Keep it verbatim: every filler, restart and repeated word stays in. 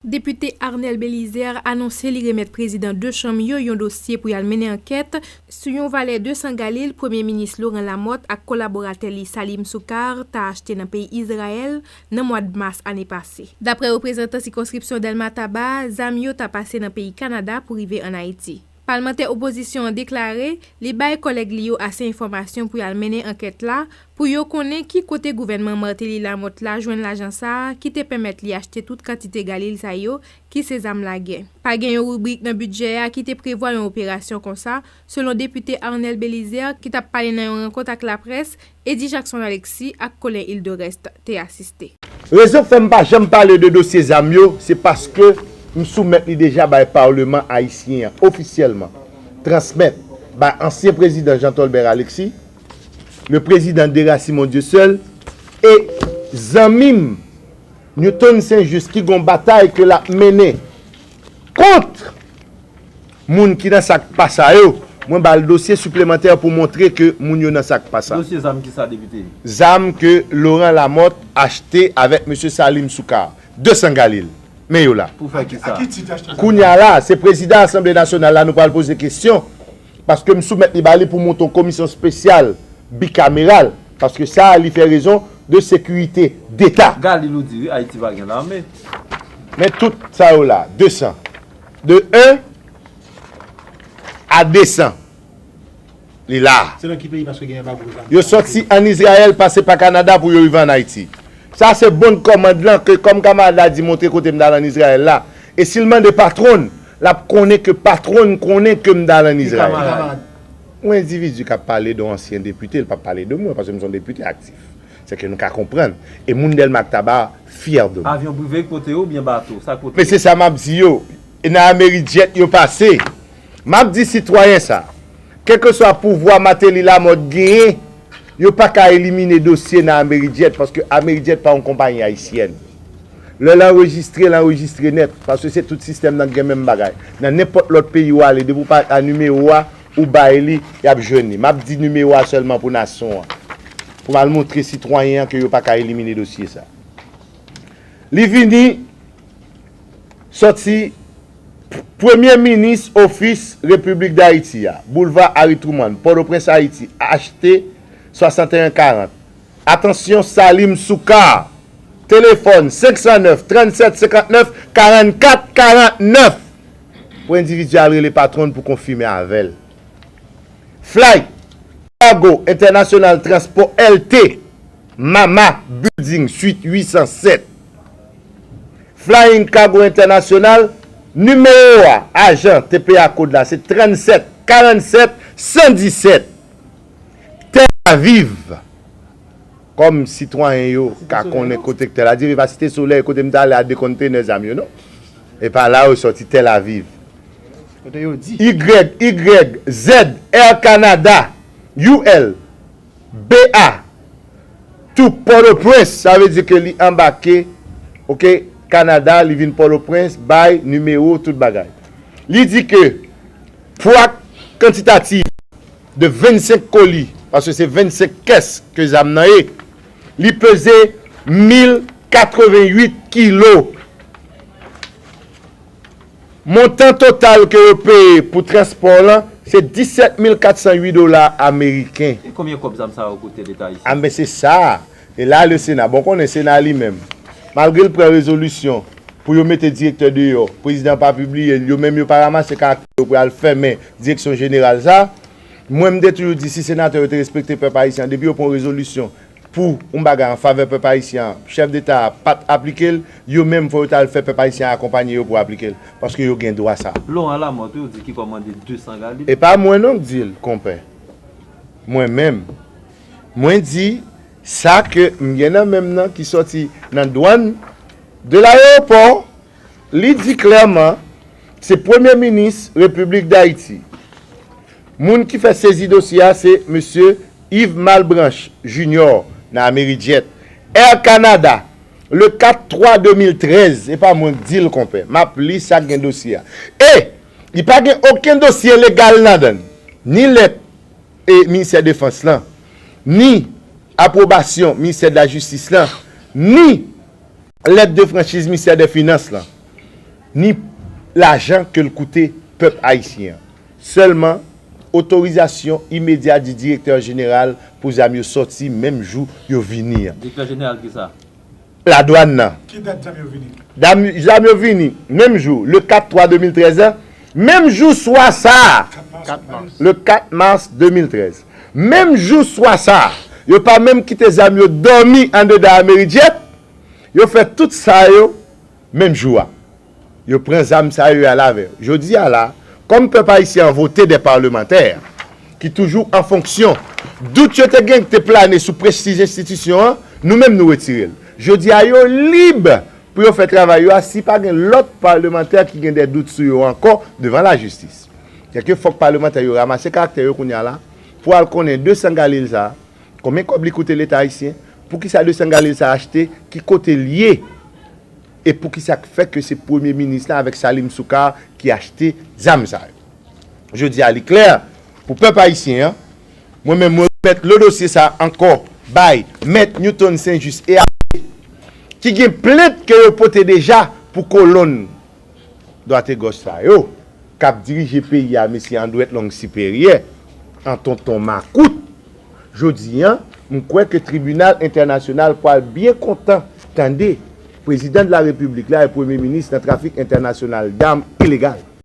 Depite Arnel Belizaire anonse li remèt prezidan de chanm yo yon dosye pou y al mennen ankèt sou yon valè de san galil Premye Minis Laurent Lamothe ak kolaboratè li Salim Soukar ta achte nan peyi Izrayèl nan mwa mas ane pase. Daprè reprezantan sikonskripsyon Dèlma Taba, zam yo ta pase nan peyi Kanada pou rive ann Ayiti. Palmantè opozisyon an deklare li bay kòlèg li yo ase enfòmasyon pou y al mennen ankèt la, pou yo konnen ki kote gouvènman Martelly Lamothe la jwenn lajan sa a ki te pèmèt li achte tout kantite galil sa yo ki se zam lagè. Pa gen yon ribrik nan bidjè a ki te prevwa yon operasyon konsa, selon depite Arnel Belizaire ki t ap pale nan yon rankont ak laprès, Eddy Jackson Alexis ak Colin Hilderest te asiste. Rezon k fè m pa janm pale de dosye zam yo, se paske m soumèt li deja bay Paleman ayisyen an ofisyèlman, transmèt bay ansyen prezidan Jean Tolbert Alexis, le président Dera Simon Dieuseul, e zanmi m Newton Saint Juste ki gon batay ke l ap mennen kont moun ki nan sa k pa sa yo, mwen ba l dosye siplemantè pou montre ke moun yo nan sa k pa sa. Dosye zam kisa, depite? Zam ke Laurent Lamothe achte avèk mesye Salim Soukar, de san galil. Men yo la. Pou fè kisa? Kounye a la, se prezidan Asanble Nasyonal la nou pral poze kesyon, paske m soumèt li ba li pou monte yon komisyon espesyal bikameral, paske sa a li fè rezon de sekirite deta. Galil ou di wi, Ayiti pa gen lame. Men tout sa yo la, de san. De en a de san. Li la. Se nan ki peyi, paske gen anbago zam? Yo sòti ann Izrayèl, pase pa Kanada pou yo rive ann Ayiti. Sa se bon kòmand lan ke kòm kamarad la di montre kote m t al ann Izrayèl la. E si l mande patwon l, l ap konnen ke patwon l konnen ke m t al ann Izrayèl. Yon endividi k ap pale de yon ansyen depite, l p ap pale de mwen, paske m se yon depite aktif. Se ke nou ka konprann. E moun Dèlma ak Taba fyè de mwen. Avyon prive k pote yo oubyen bato? Sa k pote yo? Men se sa m ap di yo. E nan Amerijet yo pase. M ap di sitwayen sa. Kèlkeswa pouvwa Martelly Lamothe genyen, yo pa ka elimine dosye nan Amerijet, paske Amerijet pa yon konpayi ayisyèn. Lè l anrejistre, l anrejistre nèt, paske se tout sistèm nan k gen menm bagay. Nan nenpòt lòt peyi w ale, depi w pa a nimewo a, ou bay li, y ap jwenn li. M ap di nimewo a sèlman pou nasyon an. Pou m al montre sitwayen an ke yo pa ka elimine dosye sa. Li vini sòti Premye Minis Ofis Repiblik Dayiti a, Boulva Harry Truman, Pòtoprens, Ayiti, H T swasanteyen karant. Atansyon, Salim Soukar. Telefòn, senk san nèf, trannsèt senkantnèf, karannkat karannèf. Pou endividi a al rele patwon l pou konfime avè l. Fly, Cargo International Transport L T, Mama Building, Suite uit san sèt. Flying Cargo International, nimewo a, ajan T P A kòd la, se trannsèt karannsèt san disèt. Tel Aviv, kòm sitwayen yo ka konnen kote k Tel Aviv, e pa Site Solèy, kote m t ale a de kontenè zam yo, non. E pa la yo sòti, Tel Aviv. Kote yo di? Y, Y, Z, Air Canada, U L, B A, tou Pòtoprens, sa vle di ke li anbake, oke, Kanada, li vin Pòtoprens, bay nimewo, tout bagay. Li di ke pwa kantitatif de vennsenk koli, paske se vennsenk kès ke zam nan ye, li peze mil katrevennuit kilo. Montan total ke yo peye pou transpò lan, se disèt mil katsan uit dola ameriken. E konbyen kòb zam sa yo koute Leta ayisyen? A, men se sa. E la, le Sena, bon, konnen Sena li menm, malgre l pran rezolisyon pou yo mete direktè deyò, prezidan pa pibliye l, yo menm yo pa ranmase karaktè yo pou y al fèmen direksyon jeneral sa. Mwen, m te toujou di, si senatè yo te respekte pèp ayisyen an, depi yo pran yon rezolisyon pou yon bagay an favè pèp ayisyen an, chèf deta a pa t aplike l, yo menm fò yo t al fè pèp ayisyen an akonpanye yo pou aplike l, paske yo gen dwa sa. Laurent Lamothe, yo di ki kòmande de san galil. E pa mwen non k di l, konpè. Mwen menm. Mwen di, sa ke m gen nan men m nan ki sòti nan dwàn de layewopò, li di klèman, se Premye Minis Repiblik Dayiti. Moun ki fè sezi dosye a, se mesye Yves Malbranche Junior nan Amerijet. Air Canada, le kat twa de mil trèz, e pa mwen k di l, konpè. M ap li sa k gen dosye a. E, li pa gen okenn dosye legal ladan l. Ni lèt e Ministè Defans lan, ni apwobasyon Ministè de la Jistis lan, ni lèt de franchiz Ministè dè Finans lan. ni lajan ke l koute pèp ayisyen an. Sèlman, otorizasyon imedya di direktè jeneral pou zam yo sòti menm jou yo vini an. Direktè jeneral ki sa? Ladwann nan. Ki dat zam yo vini? Zam yo vini menm jou, le kat twa de mil trèz la, menm jou swa sa a, le kat mas de mil trèz. Menm jou swa sa a, yo pa menm kite zam yo dòmi andedan Amerijet, yo fè tout sa yo menm jou a. Yo pran zam sa yo y al avè yo. Jodi a la, kòm pèp ayisyen an vote de palmantè ki toujou an fonksyon, dout yo te gen ki te plane sou prestij enstitisyon an, nou menm nou retire l. Jodi a yo lib pou yo fè travay yo a si pa gen lòt palmantè ki gen de dout sou yo ankò devan lajistis. Sèke fòk palmantè yo ranmase karaktè yo kounye a la pou al konnen de san galil sa a, konbyen kòb li koute Leta ayisyen, poukisa de san galil sa a achte, ki kote l ye, e poukisa k fè ke se premye minis la avèk Salim Soukar ki achte zam sa yo. Jodi a li klè pou pèp ayisyen an, mwen menm mwen remèt le dosye sa ankò bay mèt Newton Saint Juste e Abbé ki gen plent ke yo pote deja pou kolonn dwat e gòch sa yo k ap dirije peyi a, mesye Andrette Long Siperyè, an tonton makout. Jodi a, m kwè ke tribinal entènasyonal pral byen kontan tande prezidan de la repiblik la e premye minis nan trafik entènasyonal dam ilegal.